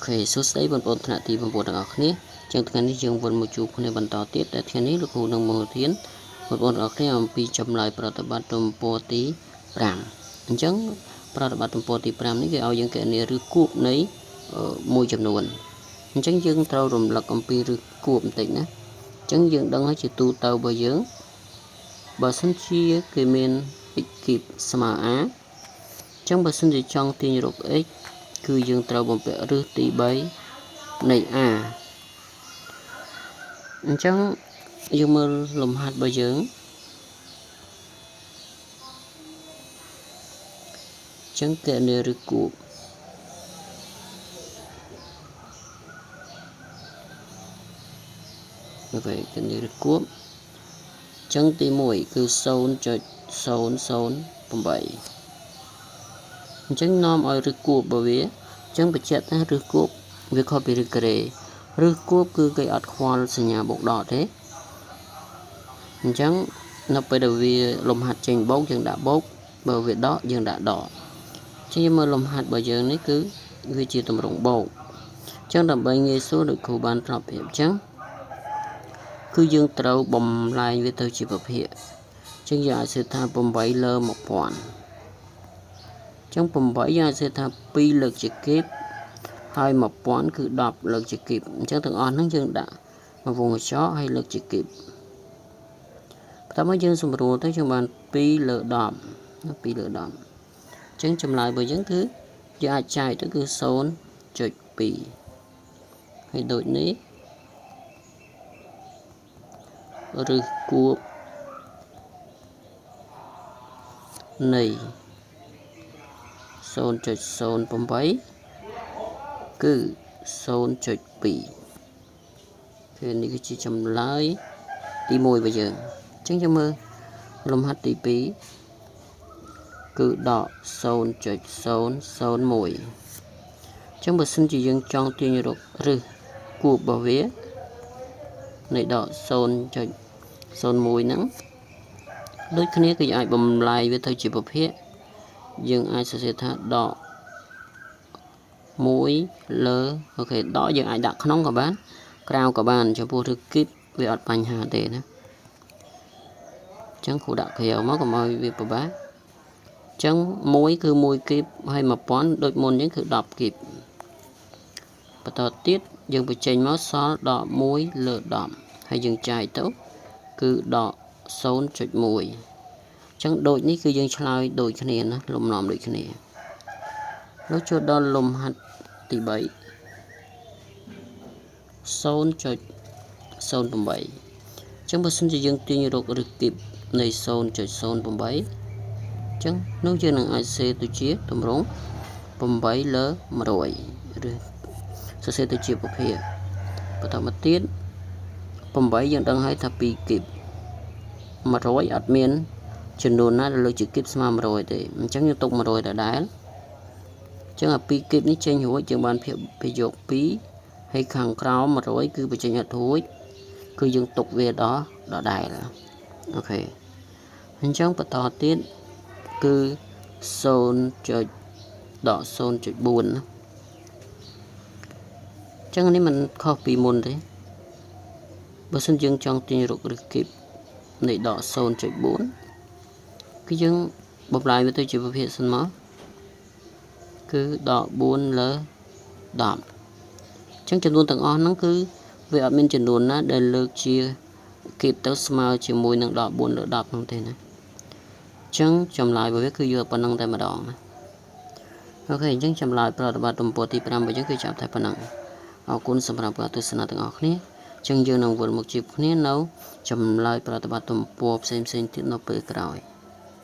OK សួស្តីបងប្អូនថ្នាក់ទី9ទាំងអស់គ្នាចឹងថ្ងៃនេះយើងវិលមកជួបគ្នាបន្តទៀតតែថ្ងៃនេះលោកគ្រូនឹងមករៀនបងប្អូនទាំងអស់គ្នាអំពីចម្លើយប្រតិបត្តិទំព័រទី5អញ្ចឹងប្រតិបត្តិទំព័រទី5នេះគេឲ្យយើងគណនាឬគួបនៃមួយចំនួនអញ្ចឹងយើងត្រូវរំលឹកអំពីឬគួបបន្តិចណាអញ្ចឹងយើងដឹងហើយជាទូទៅរបស់យើងបើសិនជាគេមាន x គីបស្មើ a អញ្ចឹងបើសិនជាចង់ទាញរក x គឺយើងត្រូវបំពាក់ឫសទី3នៃ a អញ្ចឹងយើងមើលលំហាត់របស់យើងអញ្ចឹងគណនាឬគួបOK គណនាឬគួបអញ្ចឹងទី1គឺ0.008អញ្ចឹងនាំឲ្យឫសគួបរបស់វាអញ្ចឹងបញ្ជាក់ថាឫសគួបវាខុសពីឫសការ៉េឫសគួបគឺគេអត់ខ្វល់សញ្ញាបូកដកទេអញ្ចឹងនៅពេលដែលវាលំហាត់ចេញបូកយើងដាក់បូកបើវាដកយើងដាក់ដកអញ្ចឹងយើងមើលលំហាត់របស់យើងនេះគឺវាជាទម្រង់បូកអញ្ចឹងដើម្បីងាយស្រួលដូចគ្រូបានប្រាប់ប្រៀបអញ្ចឹងគឺយើងត្រូវបំលែងវាទៅជាពភាគអញ្ចឹងយើងអាចសួរថា8លើ1000ចឹង8យើងអាចសួរថា2លើកជាគីបហើយ1000គឺ10លើកជាគីបអញ្ចឹងទាំងអស់ហ្នឹងយើងដាក់មកវងកញ្ចក់ហើយលើកជាគីបបន្ទាប់មកយើងសម្រួលទៅយើងបាន2លើ10 2លើ10អញ្ចឹងចម្លើយរបស់យើងគឺយើងអាចចែកទៅគឺ0.2ហើយដូចនេះឬគួបនៃ0.08គឺ0.2គឺនេះគឺជាចម្លើយទី1របស់យើងអញ្ចឹងយើងមើលលំហាត់ទី2គឺដក0.001អញ្ចឹងបើសិនជាយើងចង់ទាញរកឫសគួបរបស់វានៃដក0.01ហ្នឹងដូចគ្នាគឺយើងអាចបំលែងវាទៅជាពភាគយើងអាចសរសេរថាដក1លើ OK ដកយើងអាចដាក់ក្នុងក៏បានក្រៅក៏បានចំពោះឫសគីបវាអត់បញ្ហាទេណាអញ្ចឹងគ្រូដាក់ក្រៅមកកុំឲ្យវាពិបាកអញ្ចឹង1គឺ1គីបហើយ1000ដូចមុនអញ្ចឹងគឺ10គីបបន្តទៀតយើងបញ្ចេញមកសល់ដក1លើ10ហើយយើងចែកទៅគឺដក0.1ចឹងដូចនេះគឺយើងឆ្លើយដូចគ្នាណាលំនាំដូចគ្នានោះចូលដល់លំហាត់ទី3 0.08ចឹងបើសិនជាយើងទាញរកឫសគីបនៃ0.08ចឹងនោះយើងនឹងអាចសេទៅជាទម្រង់8លើ100ឬសរសេរទៅជាពភាគបន្តមកទៀត8យើងដឹងហើយថា2គីប100អត់មានចំនួនណាដែលលើកជាគីបស្មើ100ទេអញ្ចឹងយើងទុក100ដដែលអញ្ចឹងអា2គីបនេះចេញរួចយើងបានភាគយក2ហើយខាងក្រោម100គឺបញ្ចេញអត់រួចគឺយើងទុកវាដល់ដដែល OK អញ្ចឹងបន្តទៀតគឺ0.ដក0.4ណាអញ្ចឹងនេះมันខុសពីមុនទេបើសិនយើងចង់ទាញរកឫសគីបនៃដក0.4គឺយើងបំលែងវាទៅជាប្រភេទសិនមកគឺដក4លើ10អញ្ចឹងចំនួនទាំងអស់ហ្នឹងគឺវាអត់មានចំនួនណាដែលលើកជាគីបទៅស្មើជាមួយនឹងដក4លើ10ហ្នឹងទេណាអញ្ចឹងចម្លើយរបស់វាគឺយកប៉ុណ្ណឹងតែម្ដងណា OK អញ្ចឹងចម្លើយប្រតិបត្តិទំព័រទី5របស់យើងគឺចាប់តែប៉ុណ្ណឹងអរគុណសម្រាប់ការទស្សនាទាំងអស់គ្នាអញ្ចឹងយើងនឹងវិលមកជួបគ្នានៅចម្លើយប្រតិបត្តិទំព័រផ្សេងៗទៀតនៅពេលក្រោយ។